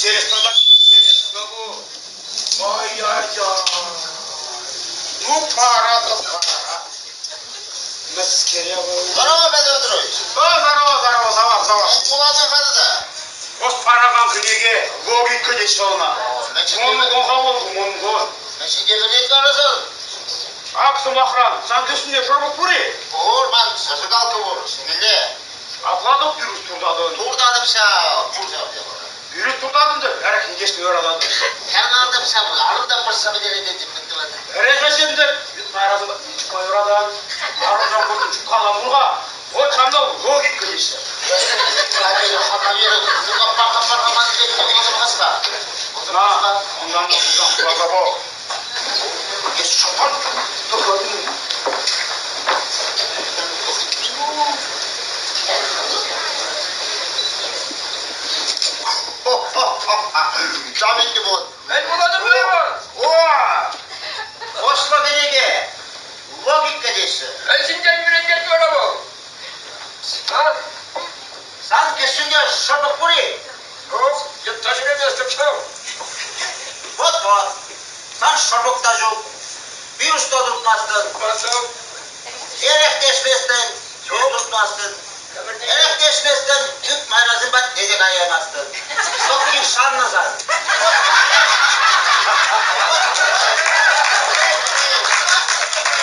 Интересно так, интересно ку. Ай-яй-яй. Ну, пора то пора. Мӗскере вӑл? Здорово, Петр Петрович. О, здорово, здорово, салам, салам. Вулатӑн халӗ та. Ӑс паракан кӗнеке логика теҫҫӗ ӑна. Мӑнкун-ха вӑл, мӑнкун. Мӗншӗн вӗрет вара Ак, сӑмахран, сан кӗсйӳнте шӑрпӑк пур-и? Пур, ман зажигалка пур, ҫӗнӗлле. Апла-тӑк пирус туртатӑн. Туртатӑп ҫав, пур ҫав япала. Пирус туртатӑн та ӗрӗхне юрататӑн. Ҫавна ҫав, арӑм та пӑрса пӗтерет мӗн тӑватӑн? Ӗрехӗсем те майрасем чупма юратан. Арӑмран куртӑм чупкалан пур-ха. Вот ҫавна логика теҫҫӗ. На, унтан та пулсан кураса пӑх. Эс шӑпан тӑхӑнни. Ҫав ӗнтӗ вӑл. Мӗн вулатӑн вӑл? О! Ӑслӑ кӗнеке. Логика теҫҫӗ. Мӗн ҫинчен вӗрентет вара вӑл? А? Сан кӗсйӳнте шӑрпӑк пур-и? Ҫук, йытта ҫӳреместӗп ҫав. Вот-вот. Сан шӑрпӑк та ҫук. Пирус та туртмастӑн. Туртмастӑп. Эрех те ӗҫместӗн. Ҫук, туртмастӑн. Эрех те ӗҫместӗн.